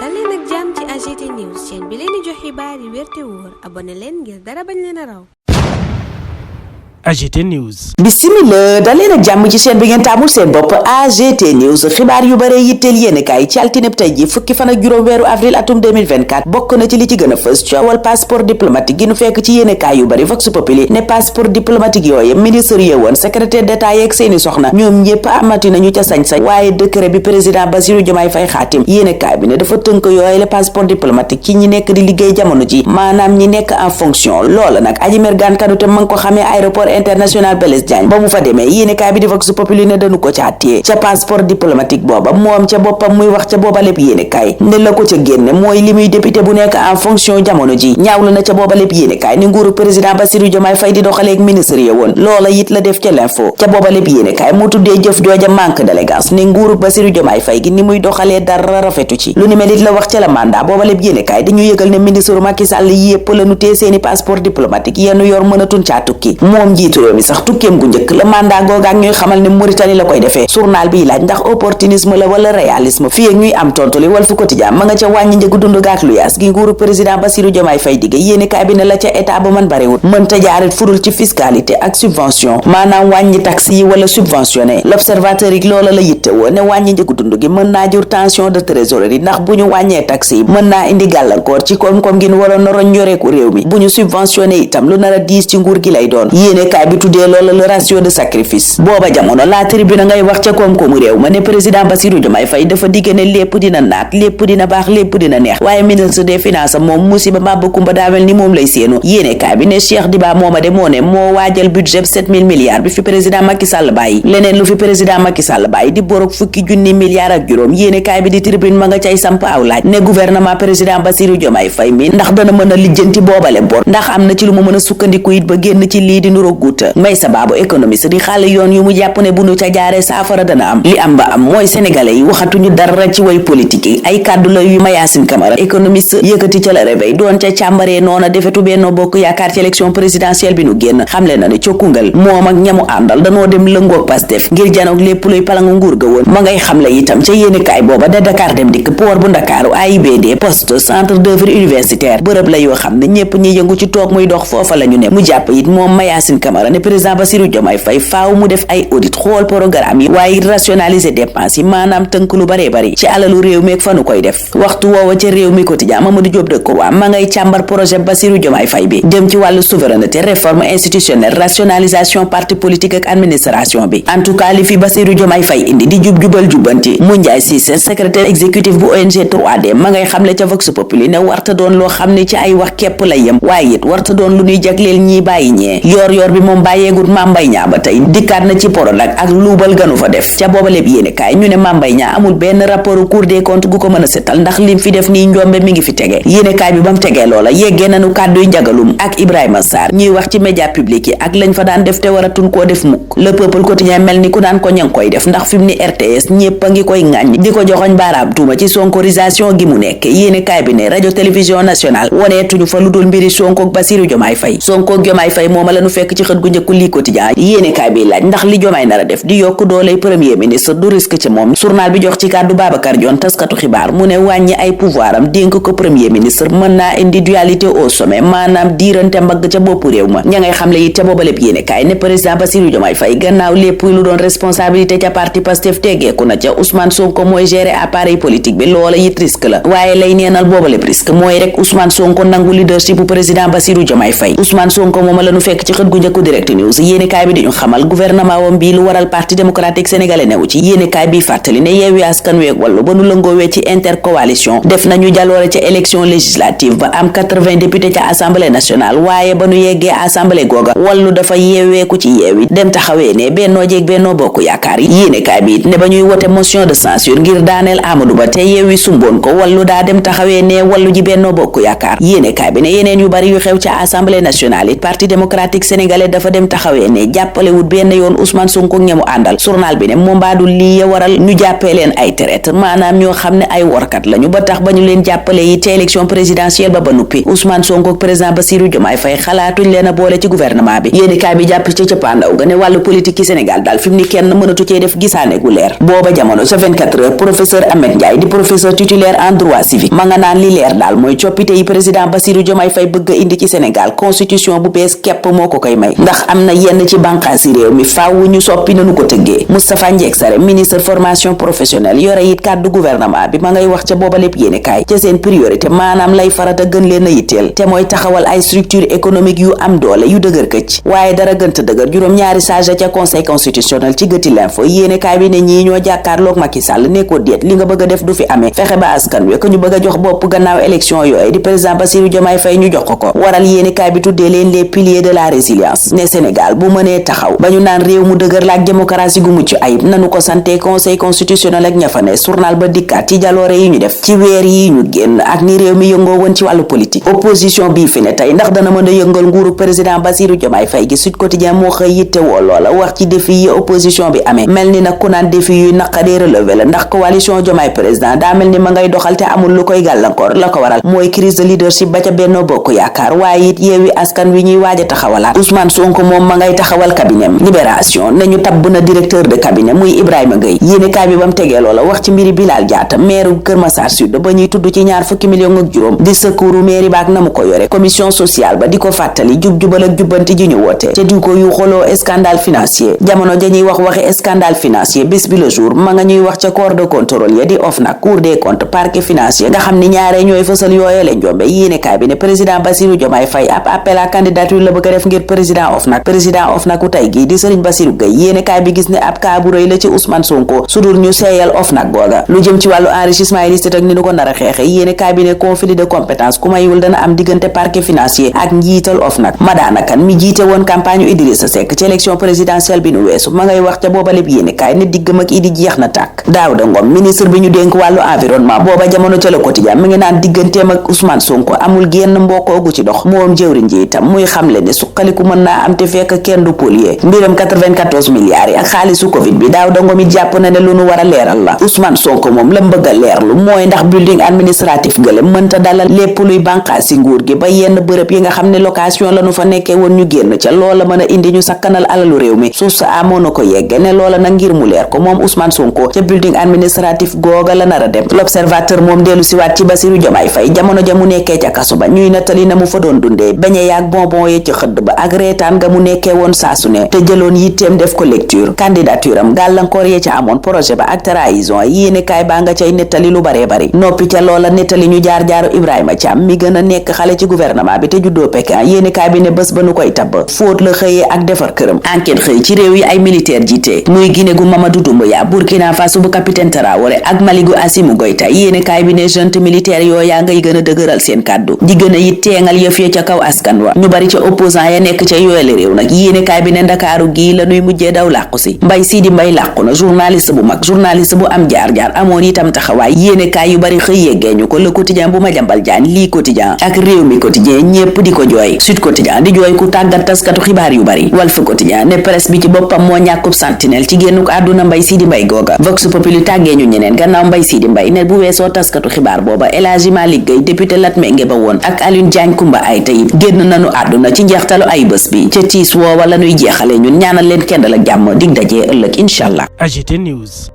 dal leen ak jàmm ci AGT News chaîne bi leen di jox xibaar yi wér te wóor abonné leen ngir dara bañ leen a raw. AGT News. Bismillah daleen ak jàmm ci chaîne bi ngeen taamul seen bopp AGT News xibaar yu bare yitteel yéenekaay ci altine tey ji fukki fan ak juróom weeru avril atum 2024 bokk na ci li ci gën a fës coowal passeport diplomatique gi nu fekk ci yéenekaay yu bari Vox Populi ne passeport diplomatique yooyu ministre yi woon secrétaire d'état yeeg seeni soxna ñoom ñépp amati nañu ca sañ-sañ waaye décret bi président Bassirou Diomaye Faye xaatim yéenekaay bi ne dafa tënk yooyu le passeport diplomatique ci ñi nekk di liggéey jamono ji maanaam ñi nekk en fonction loola nag Adji Mergane Kanouté ma ngi ko xamee aéroport international Blaise Diagne ba mu fa demee yéenekaay bi di Vox Populi ne dañu ko ca téye ca passeport diplomatique booba moom ca boppam muy wax ca booba lépp yéenekaay ne la ko ca génne mooy li muy député bu nekk en fonction jamono ji ñaawlu na ca booba lépp yéenekaay ni nguuru président Bassirou Diomaye Faye di doxaleeg ministre ya woon loola it la def ca l'info ca booba lépp yéenekaay mu tuddee jëf jooja manque d'élégance ne nguuru Bassirou Diomaye Faye gi ni muy doxalee dara rafetu ci lu ni mel it la wax ca la mandat booba lépp yéenekaay dañu yëgal ne ministre Macky Sall yépp la nu tee seeni passeport diplomatique yenu yor mënatun caa tukki moom njiitu réew mi sax tukkeem gu njëkk la mandat googa ak ñuy xamal ne Mauritanie la koy defee journal bi laaj ndax opportunisme la wala réalisme fii ak ñuy am tontu li Walf Quotidien ma nga ca wàññi njëgu dund gaak lu yaas gi nguuru président Bassirou Diomaye Faye digge yéenekaay bi ne la ca état ba man bariwut mënta jaarit fudul ci fiscalité ak subvention maanaam wàññi taxe yi wala subventionné l'observateur yi loola la yitte woo ne wàññi njëgu dund gi mën naa jur tension de trésorerie ndax bu ñu wàññee taxe yi mën naa indi gàllankoor ci koom-koom gi nu waroon na roñ yoreeku réew mi bu ñu subventionné itam lu nar a diis ci nguur gi lay doon yéenekaay bi tuddee loola le ratio de sacrifice booba jamono la tribune ngay wax ca koom-koomu réew ma ne président Bassirou Diomaye Faye dafa digge ne lépp dina naat lépp dina baax lépp dina neex waaye ministre des finances moom musiba mabba kumba daamel ni moom lay séenu yéenekaay bi ne Cheikh Diba mooma de moo ne moo waajal budget 7000 milliards bi fi président Macky Sall bàyyi leneen lu fi président Macky Sall bàyyi di borog fukki junni milliards ak juróom yéenekaay bi di tribune ma nga cay samp aw laaj ne gouvernement président Bassirou Diomaye Faye mi ndax dana mën a lijjanti boobale bor ndax am na ci lu mu mën a sukkandiku it ba génn ci lii di nuro guuta may sa baabu économiste di xaale yoon yu mu jàpp ne bu nu ca jaaree saafara dana am li am ba am mooy sénégalais yi waxatuñu dara ci way politique yi ay kàddu la yu Mayacine Camara économiste yëkkati ca la réveil doon ca càmbaree noona defetu Benno Bokk Yaakaar ci élection présidentielle bi nu génn xamle na ne ca Koungheul moom ak ñamu àndal danoo dem lëngoog Pastef ngir janoog lépp luy palangu nguur ga woon ma ngay xamle itam ca yéenekaay booba de Dakar dem dikk port bu Ndakaaru AIBD poste centre d'œuvre universitaire bërëb la yoo xam ne ñépp ñi yëngu ci toog muy dox foofa la ñu ne mu jàpp it moom Mayacine Camara ne président Bassirou Diomaye Faye faaw mu def ay audit xool programme yi waaye rationaliser dépenses yi maanaam tënk lu baree bari ci alalu réew mi ak fanu koy def waxtu woowa ca réew mi quotidien Mamadou Diop Decroix ma ngay càmbar projet Bassirou Diomaye Faye bi jëm ci wàllu souveraineté réforme institutionnelle rationalisation parti politique ak administration bi en tout cas li fi Bassirou Diomaye Faye indi di jub-jubal jubbanti mu Ndiaye Cissé secrétaire exécutif bu ONG 3D ma ngay xamle ca Vox Populi ne warta doon loo xam ne ci ay wax képp lay yem waaye it warta doon lu ñuy jagleel ñii bàyyi ñee yor bi moom bàyyeegut Mame Mbaye Niang ba tey dikkaat na ci Prodac ak luubal ganu fa def ca booba lépp yéenekaay ñu ne Mame Mbaye Niang amul benn rapport Cour des comptes gu ko mën a setal ndax lim fi def nii njombe mi ngi fi tege yéenekaay bi ba mu tegee loola yeggee nañu kàdduy njagalum ak Ibrahima Sarr ñuy wax ci média public yi ak lañ fa daan def te waratun koo def mukk le peuple quotidien mel ni ku naan ko ña ngi koy def ndax fi mu ni RTS ñépp a ngi koy ŋàññ di ko joxoñ baaraam tuuma ci sonkorisation gi mu nekk yéenekaay bi ne radio télévision nationale woneetuñu fa lu dul mbiri Sonko ak Bassirou Diomaye Faye Sonko ak Diomaye Faye mooma lañu fekk ci xët gu njëkku lii quotidien yéenekaay bi laaj ndax li Diomaye nar a def di yokk dooley premier ministre du risque ci moom journal bi jox ci kàddu Babacar Dione taskatu xibaar mu ne wàññi ay pouvoir am dénk ko premier ministre mën naa indi dualité au sommet maanaam diirante mbagg ca boppu réew ma ña ngay xamle it ca booba lépp yéenekaay ne président Bassirou Diomaye Faye gannaaw lépp lu doon responsabilité ca parti Pastef teggeeku na ca Ousmane Sonko mooy gérer appareil politique bi loola it risque la waaye lay neenal booba lépp risque mooy rek Ousmane Sonko nangu leadership bu président Bassirou Diomaye Faye Ousmane Sonko mooma lañu fekk ci xët gu njëkku Direct News yéenekaay bi dañu xamal gouvernement wam bi lu waral parti démocratique sénégalais newu ci yéenekaay bi fàttali ne Yewwi Askan Wi ak Wallu ba nu lëngoowee ci intercoalition def nañu jaloore ca élection législative ba am 80 députés ca assemblée nationale waaye ba nu yeggee assemblée googa Wallu dafa yeeweeku ci Yewwi dem taxawee ne Bennoo jeeg Bennoo Bokk Yaakaar yéenekaay bi it ne ba ñuy wote motion de censure ngir daaneel Amadou Ba te Yewwi sumboon ko Wallu daa dem taxawee ne Wallu ji Bennoo Bokk Yaakaar yéenekaay bi ne yeneen yu bari yu xew ca assemblée nationale it parti démocratique sénégalais ne dafa dem taxawee ne jàppalewut benn yoon Ousmane Sonko ñemu àndal. journal bi ne moom mbaadul lii ya waral ñu jàppee leen ay traître maanaam ñoo xam ne ay workat lañu ba tax ba ñu leen jàppale yi te élection présidentielle ba nuppi Ousmane Sonko ak président Bassirou Diomaye Faye xalaatuñ leen a boole ci gouvernement bi. yéenekaay bi jàpp ci cëppaandaw ga ne wàllu politique ci Sénégal daal fi mu ni kenn mënatu cee def gisaane gu leer. booba jamono sa 24 heures professeur Ahmed Ndiaye di professeur titulaire en droit civique ma nga naan li leer daal mooy coppite yi président Bassirou Diomaye Faye bëgg a indi ci Sénégal constitution bu bees képp moo ko koy may ndax am na yenn ci bànqaasi réew mi faaw ñu soppi nanu ko tëggee. Moustapha Ndiek Sarr ministre formation professionnelle yore it kàddu gouvernement bi ma ngay wax ca booba lépp yéenekaay ca seen priorité maanaam lay farata gën leen a yitteel te mooy taxawal ay structure économique yu am doole yu dëgër këcc waaye dara gënta dëgër juróom-ñaari sage ca conseil constitutionnel ci gëti l'info yéenekaay bi ne ñii ñoo jàkkaarloog Macky Sall ne ko déet li nga bëgg a def du fi amee fexe ba askan wi ko ñu bëgg a jox bopp gannaaw élection yooyu di président Bassirou Diomaye Faye ñu jox ko waral yéenekaay bi tuddee leen les piliers de la résilience ne Sénégal bu mënee taxaw ba ñu naan réew mu dëgër la ak démocratie gu mucc ayib nanu ko sante conseil constitutionnel ak ña fa ne journal ba dikkaat ci jaloore yi ñu def ci weer yi ñu génn ak ni réew mi yëngoo woon ci wàllu politique opposition bii fi ne tey ndax dana mën a yëngal nguuru président Bassirou Diomaye Faye gi Sud Quotidien moo xëy yitte woo loola wax ci défi yi opposition bi amee mel ni nag ku naan défi yuy naqadee relevé la ndax coalition Diomaye président daa mel ni ma ngay doxal te amul lu koy gàllankoor la ko waral mooy crise de leadership ba ca Benno Bokk Yaakaar waaye it Yewwi Askan Wi ñuy waaj a taxawalaat Ousmane Sonko moom ma ngay taxawal cabinet Libération nañu tabb na directeur de cabinet muy Ibrahima Gueye yéenekaay bi ba mu tegee loola wax ci mbiri Bilal Diatta maire Kër Massar Sud ba ñuy tudd ci 20 millions ak juróom di secours mairie baak na mu ko yore commission sociale ba di ko fàttali jub-jubal ak jubbanti ji ñu woote te di ko yu xoloo scandale financier jamono dañuy wax waxi scandale financier bés bi le jour ma nga ñuy wax ca corps de contrôle ya di OFNAC cour des comptes parquet financier nga xam ni ñaare ñooy fësal yooye leen jombe yéenekaay bi ne président Bassirou Diomaye Faye ab appel à candidature la bëgg a def ngir président OFNAC u tey gii di Serigne Bassirou Gueye yéenekaay bi gis ne ab cas bu rëy la ci Ousmane Sonko sudul ñu seeyal OFNAC googa lu jëm ci wàllu enrichissement illicite ak ni nu ko nar a xeexe yéenekaay bi ne conflit de compétence ku mayul dana am diggante parquet financier ak njiital OFNAC Madana Kane mi jiite woon campagne yu Idrissa Seck ci élection présidentielle bi nu weesu ma ngay wax ca booba lépp yéenekaay ne diggam ak Idi jeex na tàkk Daouda Ngom ministre bi ñu dénk wàllu environnement booba jamono ca Le Quotidien mi ngi naan digganteem ak Ousmane Sonko amul génn mbokkoogu ci dox moom jëwriñ ji itam muy xamle ne suqaliku mën naa am te fekk kenn du polier mbiram 94 milliards yi ak xaalisu Covid bi Daouda Ngom it jàpp na ne lu nu war a leeral la Ousmane Sonko moom la mbëgg a leerlu mooy ndax building administratif gële mënta dalal lépp luy bànqaasi nguur gi ba yenn bërëb yi nga xam ne location la nu fa nekkee woon ñu génn ca loola mën a indi ñu sakkanal alalu réew mi suuf sa amoon na ko yegge ne loola nag ngir mu leer ko moom Ousmane Sonko ca building administratif googa la nar a dem l'observateur moom dellu siwaat ci Bassirou Diomaye Faye jamono ja mu nekkee ca kaso ba ñuy nattali na mu fa doon dundee bañe yaag bonbon ye ci xëdd ba ak reetaan nga mu nekkee woon saasu ne te jëloon yitteem def ko lecture candidature am gàllankoor ye ca amoon projet ba ak trahison yéene kaay baa nga cay nettali lu baree bari noppi ca loola nettali ñu jaar-jaaru Ibrahima Thiam mi gën a nekk xale ci gouvernement bi te juddoo Pékin yéene kaay bi ne bés ba nu koy tabb fóot la xëyee ak defar këram enquête xëy ci réew yi ay militaire jiite muy Guinée gu Mamadou Doumbouya Burkina Faso bu capitaine Traoré ak Mali gu Assimi Goïta yéene kaay bi ne junte militaire yooyaa ngay gën a dëgëral seen kàddu di gën a it teengal yëf ya ca kaw askan wa ñu bari ca opposant ya nekk ca yooyale réew nag yéene kaay bi ne Ndakaaru gii la nuy mujjee daw làqu si Mbaye Sidi Mbaye làqu na journaliste bu mag journaliste bu am jaar-jaar amoon itam taxawaay yéene kaay yu bari xëy yeggeeñu ko Le Quotidien bu Madiambal Diagne lii Quotidien ak réew mi Quotidien ñépp di ko jooy Sud Quotidien di jooy ku tàggat taskatu xibaar yu bari Walf Quotidien ne presse bi ci boppam moo ñàkkub sentinelle ci génnuk àdduna Mbaye Sidi Mbaye googa Vox Populi tàggee ñu ñeneen gannaaw Mbaye Sidi Mbaye ne bu weesoo taskatu xibaar booba El Hadji Malick Gueye député Latmingué ba woon ak Alioune Diagne Coumba Aïta it génn nañu àdduna ci njeextalu ay bés bi ca tiis woowa la nuy jeexale ñun ñaanal leen kendal ak jàmm dig dajee ëllëg incha allah. AGT News.